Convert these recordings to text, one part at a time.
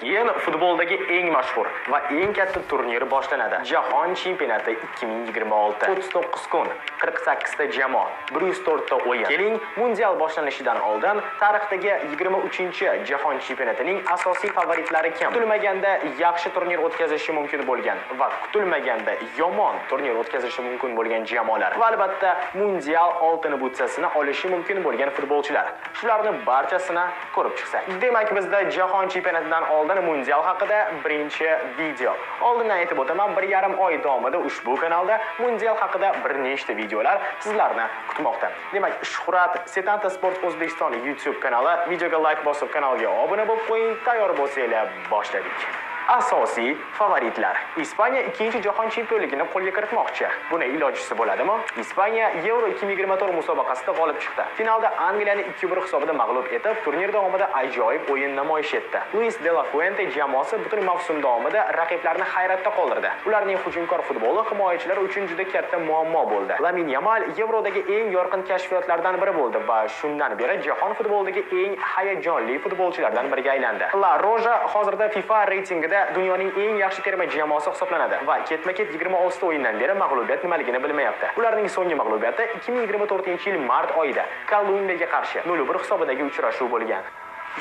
keyin futboldagi eng mashhur va eng katta turnir boshlanadi. Jahon chempionati 2026. 39 kun, 48 ta jamoa, 104 ta o'yin. Keling, mundial boshlanishidan oldin tarixdagi 23-jahon chempionatining asosiy favoritlari kim? Kutilmaganda yaxshi turnir o'tkazishi mumkin bo'lgan va kutilmaganda yomon turnir o'tkazishi mumkin bo'lgan jamoalar va albatta mundial oltin butsasini olishi mumkin bo'lgan futbolchilar. Shularni barchasini ko'rib chiqsak. Demak, bizda jahon chempionatidan oldin mundial haqida birinchi video. Oldindan aytib o'taman, 1,5 oy davomida ushbu kanalda mundial haqida bir nechta videolar sizlarni kutmoqda. Demak, Shuhrat Setanta Sport O'zbekiston YouTube kanali, videoga like bosib kanalga obuna bo'lib qo'ying. Tayyor bo'lsanglar, boshladik. Asosiy favoritlar. Ispaniya ikkinchi jahon chempionligini qo'lga kiritmoqchi. Buni ilojisi bo'ladimi? Ispaniya Euro 2024 musobaqasida g'olib chiqdi. Finalda Angliyani 2-1 hisobida mag'lub etib, turnir davomida ajoyib o'yin namoyish etdi. Luis de la Fuente jamoasi butun mavsum davomida raqiblarni hayratda qoldirdi. Ularning hujumkor futboli himoyachilar uchun juda katta muammo bo'ldi. Lamin Yamal Yevrodagi eng yorqin kashfiyotlardan biri bo'ldi va shundan beri jahon futbolidagi eng hayajonli futbolchilardan biriga aylandi. La Roja hozirda FIFA reytingida dunyoning eng yaxshi terma jamoasi hisoblanadi va ketma-ket 26 ta o'yindan beri mag'lubiyat nimaligini bilmayapti. Ularning so'nggi mag'lubiyati 2024-yil mart oyida Kolumbiyaga qarshi 0-1 hisobidagi uchrashuv bo'lgan.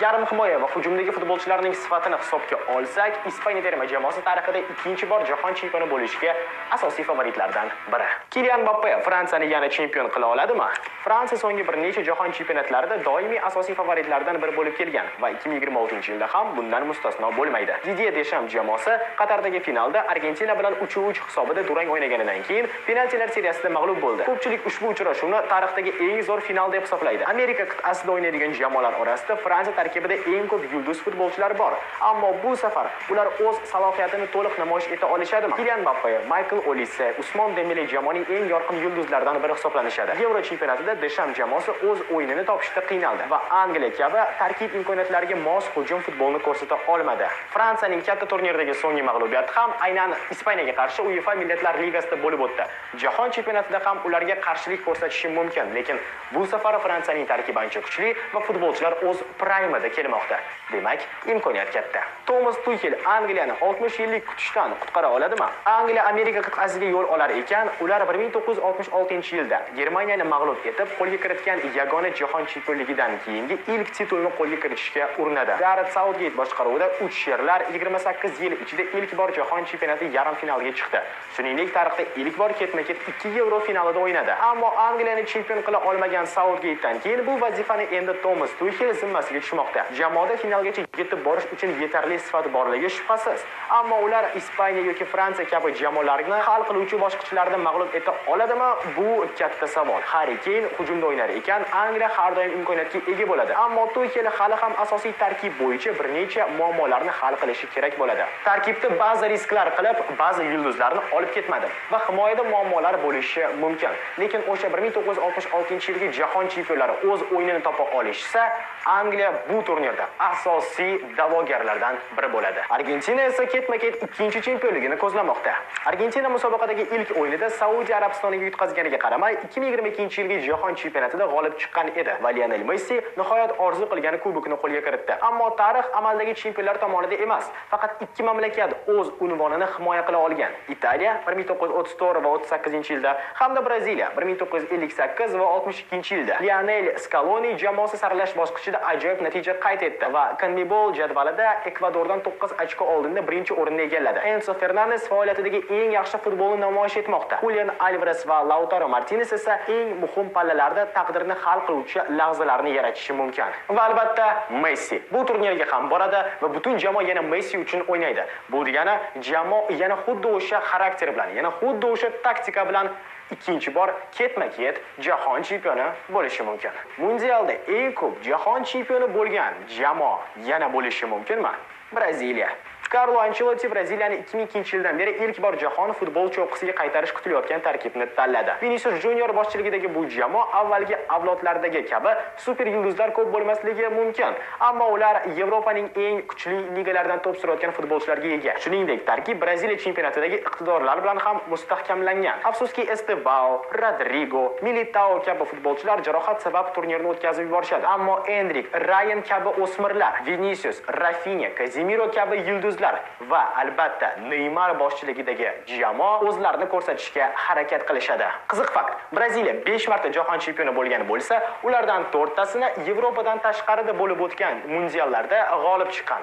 Yarim himoya va hujumdagi futbolchilarning sifatini hisobga olsak, Ispaniya terma jamoasi tarixida ikkinchi bor jahon chempioni bo'lishga asosiy favoritlardan biri. Kylian Mbappe Fransiyani yana chempion qila oladimi? Fransiya so'nggi bir necha jahon chempionatlarida doimiy asosiy favoritlardan biri bo'lib kelgan va 2026-yilda ham bundan mustasno bo'lmaydi. Didier Deschamps jamoasi Qatardagi finalda Argentina bilan 3-3 hisobida durang o'ynaganidan keyin penaltilar seriyasida mag'lub bo'ldi. Ko'pchilik ushbu uchrashuvni tarixdagi eng zo'r final deb hisoblaydi. Amerika qit'asida o'ynaydigan jamoalar orasida Fransiya tarkibida eng ko'p yulduz futbolchilar bor. Ammo bu safar ular o'z salohiyatini to'liq namoyish eta olishadimi? Kylian Mbappe, Michael Olise, Usmon Dembele jamoaning eng yorqin yulduzlaridan biri hisoblanishadi. Yevro chempionatida Deschamps jamoasi o'z o'yinini topishda qiynaldi va Angliya kabi tarkib imkoniyatlariga mos hujum futbolni ko'rsata olmadi. Fransiyaning katta turnirdagi so'nggi mag'lubiyati ham aynan Ispaniyaga qarshi UEFA Millatlar Ligasida bo'lib o'tdi. Jahon chempionatida ham ularga qarshilik ko'rsatishi mumkin, lekin bu safar Fransiyaning tarkibi ancha kuchli va futbolchilar o'z prime kelmoqda. Demak, imkoniyat katta. Thomas Tuchel Angliyani 60 yillik kutishdan qutqara oladimi? Angliya Amerika qit'asiga yo'l olar ekan, ular 1966-yilda Germaniyani mag'lub etib, qo'lga kiritgan yagona jahon chempionligidan keyingi ilk titulni qo'lga kiritishga urinadi. Gareth Southgate boshqaruvida 3 sherlar 28 yil ichida ilk bor jahon chempionati yarim finaliga chiqdi. Shuningdek, tarixda ilk bor ketma-ket 2 Yevro finalida o'ynadi. Ammo Angliyani chempion qila olmagan Southgate'dan keyin bu vazifani endi Thomas Tuchel zimmasiga tushmoqda. Jamoada finalgacha yetib borish uchun yetarli sifat borligi shubhasiz. Ammo ular Ispaniya yoki Fransiya kabi jamoalarni hal qiluvchi bosqichlarda mag'lub eta oladimi? Bu katta savol. Harry Kane hujumda o'ynar ekan, Angliya har doim imkoniyatga ega bo'ladi. Ammo Tuchel hali ham asosiy tarkib bo'yicha bir necha muammolarni hal qilishi kerak bo'ladi. Tarkibda ba'zi risklar qilib, ba'zi yulduzlarni olib ketmadi va himoyada muammolar bo'lishi mumkin. Lekin o'sha 1966-yilgi jahon chempionlari o'z o'yinini topa olishsa, Angliya bu turnirda asosiy da'vogarlardan biri bo'ladi. Argentina esa ketma-ket ikkinchi chempionligini ko'zlamoqda. Argentina musobaqadagi ilk o'yinida Saudiya Arabistoniga yutqazganiga qaramay, 2022-yilgi jahon chempionatida g'olib chiqqan edi va Lionel Messi nihoyat orzu qilgan kubokni qo'lga kiritdi. Ammo tarix amaldagi chempionlar tomonida emas, faqat ikki mamlakat o'z unvonini himoya qila olgan. Italiya 1934 va 38-yilda hamda Braziliya 1958 va 62-yilda. Lionel Scaloni jamoasi saralash bosqichida ajoyib natija qayd etdi va CONMEBOL jadvalida Ekvadordan 9 ochko oldinda birinchi o'rinni egalladi. Enzo Fernandes faoliyatidagi eng yaxshi futbolni namoyish etmoqda. Julian Alvarez va Lautaro Martinez esa eng muhim pallalarda taqdirni hal qiluvchi lahzalarni yaratishi mumkin. Va albatta Messi bu turnirga ham boradi va butun jamoa yana Messi uchun o'ynaydi. Bu degani jamoa yana xuddi o'sha xarakter bilan, yana xuddi o'sha taktika bilan ikkinchi bor ketma-ket jahon chempioni bo'lishi mumkin. Mundialda eng ko'p jahon chempioni bo'lgan jamoa yana bo'lishi mumkinmi? Braziliya. Karlo Ancelotti Braziliyani 2002-yildan beri ilk bor jahon futbol cho'qqisiga qaytarish kutilayotgan tarkibni tanladi. Vinicius Junior boshchiligidagi bu jamoa avvalgi avlodlardagi kabi super yulduzlar ko'p bo'lmasligi mumkin, ammo ular Yevropaning eng kuchli ligalaridan to'p surayotgan futbolchilarga ega. Shuningdek, tarkib Braziliya chempionatidagi iqtidorlar bilan ham mustahkamlangan. Afsuski, Estevao, Rodrigo, Militao kabi futbolchilar jarohat sabab turnirni o'tkazib yuborishadi. Ammo Endrik, Ryan kabi o'smirlar, Vinicius, Rafinha, Casemiro kabi yulduzlar va albatta Neymar boshchiligidagi jamoa o'zlarini ko'rsatishga harakat qilishadi. Qiziq fakt, Braziliya 5 marta jahon chempioni bo'lgan bo'lsa, ulardan 4 tasini Yevropadan tashqarida bo'lib o'tgan mundiallarda g'olib chiqqan.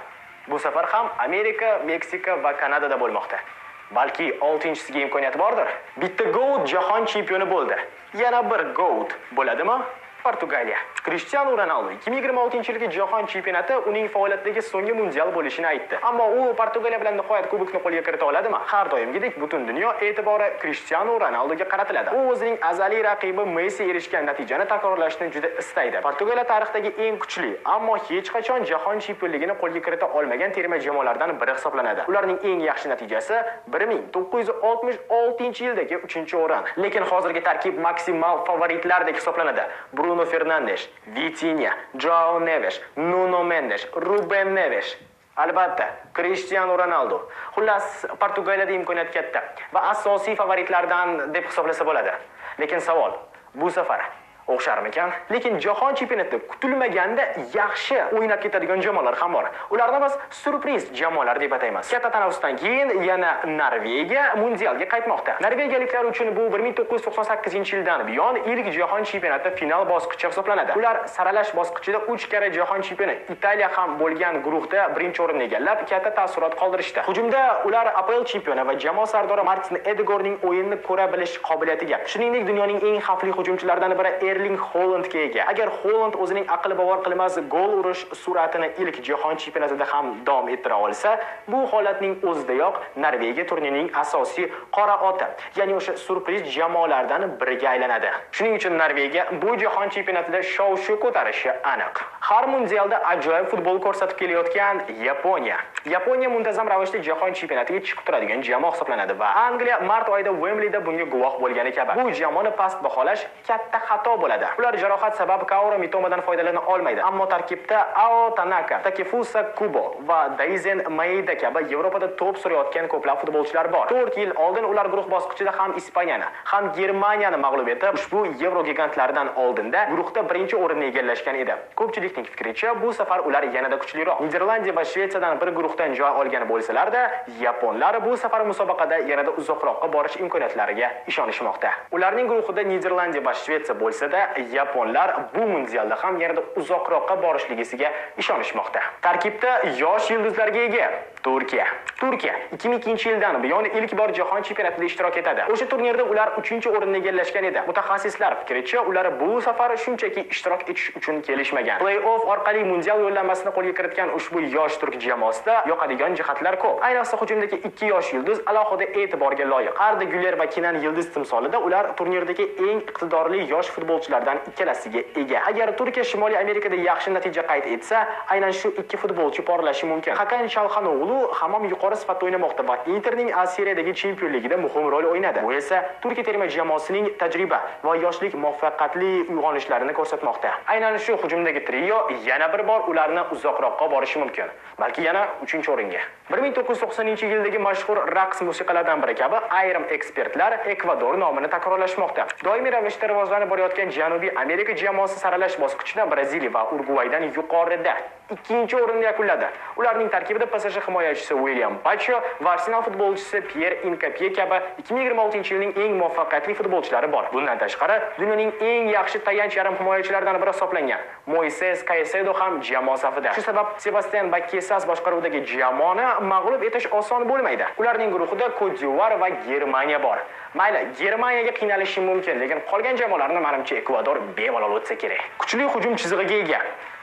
Bu safar ham Amerika, Meksika va Kanadada bo'lmoqda. Balki 6-chisiga imkoniyat bordir. Bitta GOAT jahon chempioni bo'ldi. Yana bir GOAT bo'ladimi? Portugaliya. Cristiano Ronaldo 2026-yilgi jahon chempionati uning faoliyatidagi so'nggi mundial bo'lishini aytdi. Ammo u Portugaliya bilan nihoyat kubokni qo'lga kirita oladimi? Har doimgidek butun dunyo e'tibori Cristiano Ronaldoga qaratiladi. U o'zining azaliy raqibi Messi erishgan natijani takrorlashni juda istaydi. Portugaliya tarixdagi eng kuchli, ammo hech qachon jahon chempionligini qo'lga kirita olmagan terma jamoalardan biri hisoblanadi. Ularning eng yaxshi natijasi 1966-yildagi 3-o'rin. Lekin hozirgi tarkib maksimal favoritlardek hisoblanadi. Bruno Fernandes, Vitinha, Joao Neves, Nuno Mendes, Ruben Neves, albatta Cristiano Ronaldo. Xullas, Portugaliyada imkoniyat katta va asosiy favoritlardan deb hisoblasa bo'ladi. Lekin savol, bu safar o'xsharmikan? Lekin jahon chempionatida kutilmaganda yaxshi o'ynab ketadigan jamoalar ham bor. Ularni biz syurpriz jamoalar deb ataymiz. Katta tanaffusdan keyin yana Norvegiya mundialga qaytmoqda. Norvegiyaliklar uchun bu 1998-yildan buyon ilk jahon chempionati final bosqichi hisoblanadi. Ular saralash bosqichida 3 karra jahon chempioni Italiya ham bo'lgan guruhda birinchi o'rinni egallab, katta taassurot qoldirishdi. Hujumda ular APL chempioni va jamoa sardori Martin Edegorning o'yinni ko'ra bilish qobiliyatiga, shuningdek dunyoning eng xavfli hujumchilaridan biri Erling Haalandga ega. Agar Haaland o'zining aql bovar qilmas gol urish sur'atini ilk jahon chempionatida ham davom ettira olsa, bu holatning o'zidayoq Norvegiya turnirining asosiy qora oti, ya'ni o'sha syurpriz jamoalardan biriga aylanadi. Shuning uchun Norvegiya bu jahon chempionatida shov-shuv ko'tarishi aniq. Har mundialda ajoyib futbol ko'rsatib kelayotgan Yaponiya. Yaponiya muntazam ravishda jahon chempionatiga chiqib turadigan jamoa hisoblanadi va Angliya mart oyida Wembleyda bunga guvoh bo'lgani kabi. Bu jamoani past baholash katta xato bo'ladi. Ular jarohat sabab Kaoru Mitomadan foydalana olmaydi. Ammo tarkibda Ao Tanaka, Takefusa Kubo va Daizen Maeda kabi Yevropada to'p surayotgan ko'plab futbolchilar bor. 4 yil oldin ular guruh bosqichida ham Ispaniyani, ham Germaniyani mag'lub etib, ushbu Yevro gigantlaridan oldinda guruhda birinchi o'rinni egallashgan edi. Ko'pchilikning fikricha, bu safar ular yanada kuchliroq. Niderlandiya va Shvetsiyadan bir guruhdan joy olgan bo'lsalar-da, yaponlar bu safar musobaqada yanada uzoqroqqa borish imkoniyatlariga ishonishmoqda. Ularning guruhida Niderlandiya va Shvetsiya bo'lsa-da, yaponlar bu mundialda ham yanada uzoqroqqa borishligisiga ishonishmoqda. Tarkibda yosh yulduzlarga ega Turkiya. Turkiya 2002-yildan buyon ilk bor jahon chempionatida ishtirok etadi. O'sha turnirda ular 3-o'rinni egallashgan edi. Mutaxassislar fikricha, ular bu safar shunchaki ishtirok etish uchun kelishmagan. Play-off orqali mundial yo'llanmasini qo'lga kiritgan ushbu yosh turk jamoasida yoqadigan jihatlar ko'p. Ayniqsa hujumdagi 2 yosh yulduz alohida e'tiborga loyiq. Arda Güler va Kenan Yildiz timsolida ular turnirdagi eng iqtidorli yosh futbolchilardan ikkalasiga ega. Agar Turkiya Shimoliy Amerikada yaxshi natija qayd etsa, aynan shu ikki futbolchi porlashi mumkin. Hakan Çalhanoğlu hamon yuqori sifatda o'ynamoqda va Interning A seriyadagi chempionligida muhim rol o'ynadi. Bu esa Turkiya terma jamoasining tajriba va yoshlik muvaffaqiyatli uyg'onishlarini ko'rsatmoqda. Aynan shu hujumdagi trio yana bir bor ularni uzoqroqqa borishi mumkin. Balki yana 3-o'ringa. 1990-yildagi mashhur raqs musiqalaridan biri kabi ayrim ekspertlar Ekvador nomini takrorlashmoqda. Doimiy ravishda rivojlanib borayotgan Janubiy Amerika jamoasi saralash bosqichida Braziliya va Urugvaydan yuqorida 2-o'rinni yakunladi. Ularning tarkibida PSG himoyachisi William Pacho va Arsenal futbolchisi Pierre Incapié kabi 2026-yilning eng muvaffaqiyatli futbolchilari bor. Bundan tashqari, dunyoning eng yaxshi tayanch yarim himoyachilaridan biri hisoblangan Moises Caicedo ham jamoa safida. Shu sabab Sebastian Bakesas boshqaruvidagi jamoani mag'lub etish oson bo'lmaydi. Ularning guruhida Kot-d'Ivuar va Germaniya bor. Mayli, Germaniyaga qiynalishi mumkin, lekin qolgan jamoalarni menimcha Ekvador bemalol o'tsa kerak. Kuchli hujum chizig'iga ega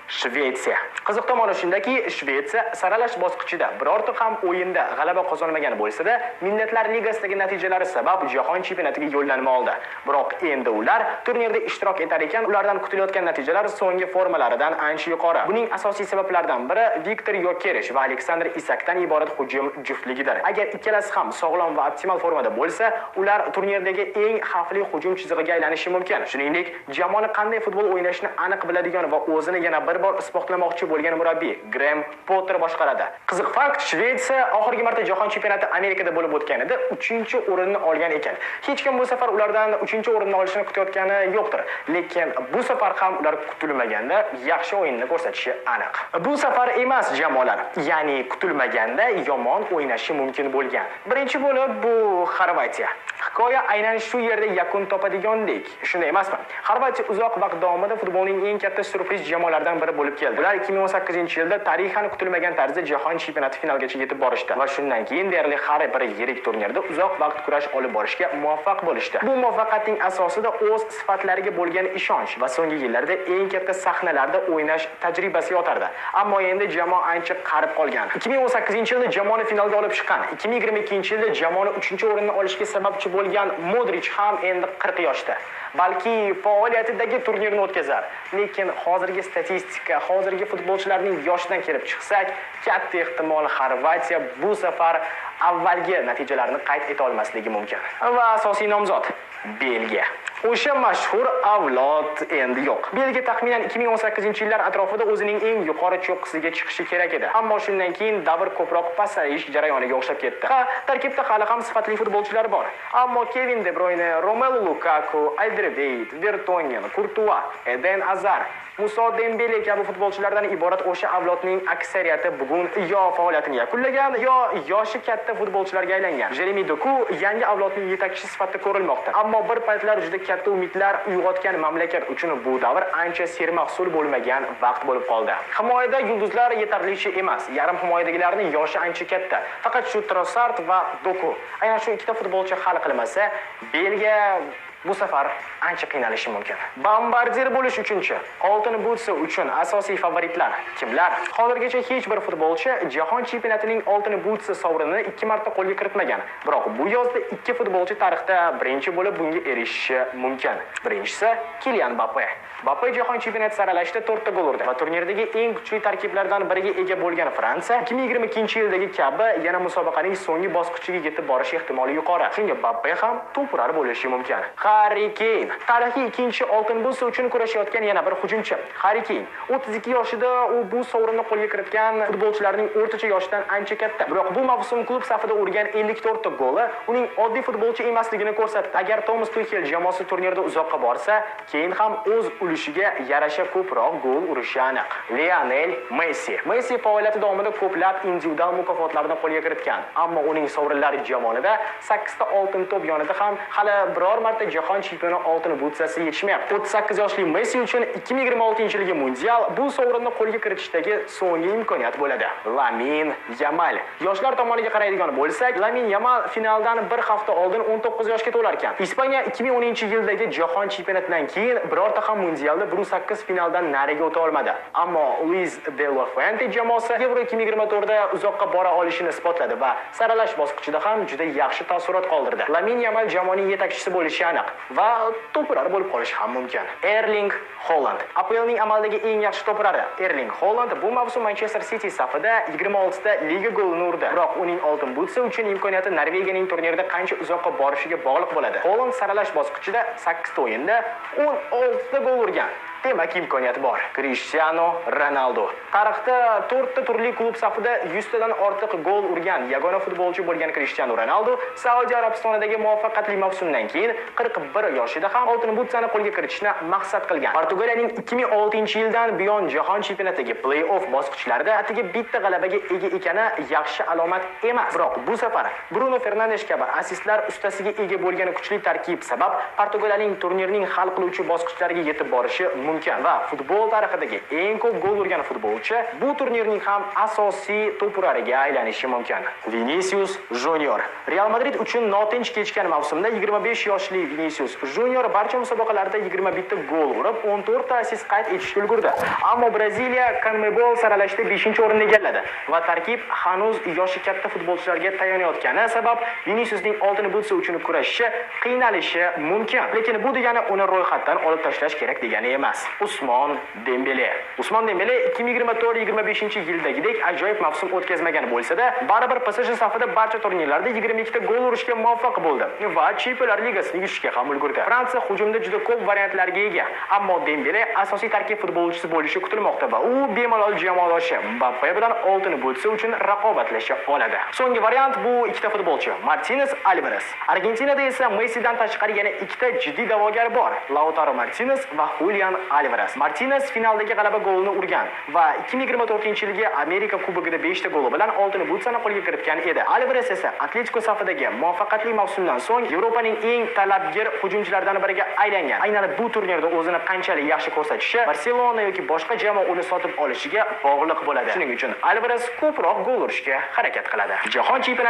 Shvetsiya. Qiziq tomoni shundaki, Shvetsiya saralash bosqichida birorta ham o'yinda g'alaba qozonmagan bo'lsa-da, Millatlar Ligasidagi natijalari sabab Jahon chempionatiga yo'llanma oldi. Biroq endi ular turnirda ishtirok etar ekan, ulardan kutilayotgan natijalar so'nggi formalaridan ancha yuqori. Buning asosiy sabablaridan biri Viktor Yokeresh va Aleksandr Isakdan iborat hujum juftligidir. Agar ikkalasi ham sog'lom va optimal formada bo'lsa, ular turnirdagi eng xavfli hujum chizig'iga aylanishi mumkin. Shuningdek, jamoani qanday futbol o'ynashni aniq biladigan va o'zini yana bir bor isbotlamoqchi bo'lgan murabbiy Grem Potter boshqaradi. Qiziq fakt, Shvetsiya oxirgi marta Jahon chempionati Amerikada bo'lib o'tganida 3-o'rinni olgan ekan. Hech kim bu safar ulardan 3-o'rinni olishini kutayotgani yo'qdir. Lekin bu safar ham ular kutilmaganda yaxshi o'yinni ko'rsatishi aniq. Bu safar emas jamoalar, ya'ni kutilmaganda yomon o'ynashi mumkin bo'lgan. Birinchi bo'lib bu Xorvatiya. Hikoya aynan shu yerda yakun topadigandek. Shunday emasmi? Xorvatiya uzoq vaqt davomida futbolning eng katta syurpriz jamoalaridan biri bo'lib keldi. Ular 2018-yilda tarixan kutilmagan tarzda Jahon chempionati finaligacha yetib borishdi va shundan keyin deyarli har bir yirik turnirda uzoq vaqt kurash olib borishga muvaffaq bo'lishdi. Bu muvaffaqiyatning asosida o'z sifatlariga bo'lgan ishonch va so'nggi yillarda eng katta sahnalarda o'ynash tajribasi yotardi. Ammo endi jamoa ancha qarib qolgan. 2018-yilda jamoani finalga olib chiqqan, 2022-yilda jamoani 3-o'rinni olishga sababchi bo'lgan Modric ham endi 40 yoshda. Balki faoliyatidagi turnirni o'tkazar. Lekin hozirgi statistika, hozirgi futbolchilarning yoshidan kelib chiqsak, katta ehtimol Xorvatiya bu safar avvalgi natijalarni qayd eta olmasligi mumkin. Va asosiy nomzod Belgiya. O'sha mashhur avlod endi yo'q. Belgiya taxminan 2018-yillar atrofida o'zining eng yuqori cho'qqisiga chiqishi kerak edi. Ammo shundan keyin davr ko'proq pasayish jarayoniga o'xshab ketdi. Ha, tarkibda hali ham sifatli futbolchilar bor. Ammo Kevin De Bruyne, Romelu Lukaku, Alderweireld, Vertonghen, Courtois, Eden Hazard, Musa Dembele kabi futbolchilardan iborat o'sha avlodning aksariyati bugun yo faoliyatini yakunlagan, yo yoshi katta futbolchilarga aylangan. Jeremy Doku yangi avlodning yetakchisi sifatida ko'rilmoqda. Ammo bir paytlar juda katta umidlar uyg'otgan mamlakat uchun bu davr ancha sermahsul bo'lmagan vaqt bo'lib qoldi. Himoyada yulduzlar yetarlicha emas. Yarim himoyadagilarning yoshi ancha katta. Faqat shu Trossard va Doku. Aynan shu ikkita futbolchi hal qilmasa, Belgiya bu safar ancha qiynalishi mumkin. Bombardir bo'lish uchunchi, oltin butsa uchun asosiy favoritlar kimlar? Hozirgacha hech bir futbolchi Jahon chempionatining oltin butsa sovrinini 2 marta qo'lga kiritmagan. Biroq bu yozda 2 futbolchi tarixda birinchi bo'lib bunga erishishi mumkin. Birinchisi Kylian Mbappe. Mbappe Jahon chempionati saralashida 4 ta gol urdi va turnirdagi eng kuchli tarkiblardan biriga ega bo'lgan Fransiya 2022-yildagi kabi yana musobaqaning so'nggi bosqichiga yetib borish ehtimoli yuqori. Shunga Mbappe ham to'purar bo'lishi mumkin. Harry Kane. Tarixiy ikkinchi oltin butsa uchun kurashayotgan yana bir hujumchi. Harry Kane 32 yoshida u bu sovrinni qo'lga kiritgan futbolchilarning o'rtacha yoshidan ancha katta. Biroq bu mavsum klub safida urgan 54 ta goli uning oddiy futbolchi emasligini ko'rsatdi. Agar Thomas Tuchel jamoasi turnirda uzoqqa borsa, Kane ham o'z ulushiga yarasha ko'proq gol urishi aniq. Lionel Messi. Messi faoliyati davomida ko'plab individual mukofotlarni qo'lga kiritgan, ammo uning sovrinlari jamoasida 8 ta oltin to'p yonida ham hali biror marta Jahon chempioni oltin butsasi yetishmayapti. 38 yoshli Messi uchun 2026-yilgi mundial bu sovrinni qo'lga kiritishdagi so'nggi imkoniyat bo'ladi. Lamin Yamal. Yoshlar tomoniga qaraydigan bo'lsak, Lamin Yamal finaldan bir hafta oldin 19 yoshga to'lar ekan. Ispaniya 2010-yildagi Jahon chempionatidan keyin birorta ham mundialda 1-8 finaldan nariga o'ta olmadi. Ammo Luis de la Fuente jamoasi Yevro 2024 da uzoqqa bora olishini isbotladi va saralash bosqichida ham juda yaxshi taassurot qoldirdi. Lamin Yamal jamoaning yetakchisi bo'lishi aniq va to'purar bo'lib qolishi ham mumkin. Erling Haaland. APLning amaldagi eng yaxshi to'purari Erling Haaland bu mavsum Manchester City safida 26 ta liga golini urdi. Biroq uning oltin butsa uchun imkoniyati Norvegiyaning turnirda qancha uzoqqa borishiga bog'liq bo'ladi. Haaland saralash bosqichida 8 ta o'yinda 16 ta gol urgan. Demak, imkoniyat bor. Cristiano Ronaldo. Tarixda 4 ta turli klub safida 100 tadan ortiq gol urgan yagona futbolchi bo'lgan Cristiano Ronaldo Saudiya Arabistonidagi muvaffaqiyatli mavsumdan keyin 41 yoshida ham oltin butsani qo'lga kiritishni maqsad qilgan. Portugaliyaning 2006-yildan buyon Jahon chempionatidagi play-off bosqichlarida atigi bitta g'alabaga ega ekani yaxshi alomat emas. Biroq bu safar Bruno Fernandes kabi asistlar ustasiga ega bo'lgan kuchli tarkib sabab Portugaliyaning turnirning hal qiluvchi bosqichlariga yetib borishi mumkin va futbol tarixidagi eng ko'p gol urgan futbolchi bu turnirning ham asosiy to'purariga aylanishi mumkin. Vinicius Junior. Real Madrid uchun notinch kechgan mavsumda 25 yoshli Vinicius Junior barcha musobaqalarda 21 ta gol urib, 14 ta assist qayd etishga ulgurdi. Ammo Braziliya CONMEBOL saralashda 5-o'rinni egalladi va tarkib hanuz yoshi katta futbolchilarga tayanayotgani sabab Viniciusning oltin butsa uchun kurashishi qiynalishi mumkin. Lekin bu degani uni ro'yxatdan olib tashlash kerak degani emas. Usmon Dembele. Usmon Dembele 2024-25 yildagidek ajoyib mavsum o'tkazmagan bo'lsa-da, baribir PSG safida barcha turnirlarda 22 ta gol urishga muvaffaq bo'ldi va Chempionlar Ligasini yutishga ham ulgurdi. Fransiya hujumda juda ko'p variantlarga ega, ammo Dembele asosiy tarkib futbolchisi bo'lishi kutilmoqda va u bemalol jamoadoshi Mbappe bilan oltin butsa uchun raqobatlasha oladi. So'nggi variant bu ikkita futbolchi: Martinez, Alvarez. Argentinada esa Messidan tashqari yana ikkita jiddiy da'vogar bor: Lautaro Martinez va Julian Alvarez. Martinez finaldagi g'alaba golini urgan va 2024-yilgi Amerika Kubogida 5 ta goli bilan oltin butsani qo'lga kiritgan edi. Alvarez esa Atletico safidagi muvaffaqiyatli mavsumdan so'ng Yevropaning eng talabgir hujumchilaridan biriga aylangan. Aynan bu turnirda o'zini qanchalik yaxshi ko'rsatishi Barselona yoki boshqa jamoa uni sotib olishiga bog'liq bo'ladi. Shuning uchun Alvarez ko'proq gol urishga harakat qiladi. Jahon chempionati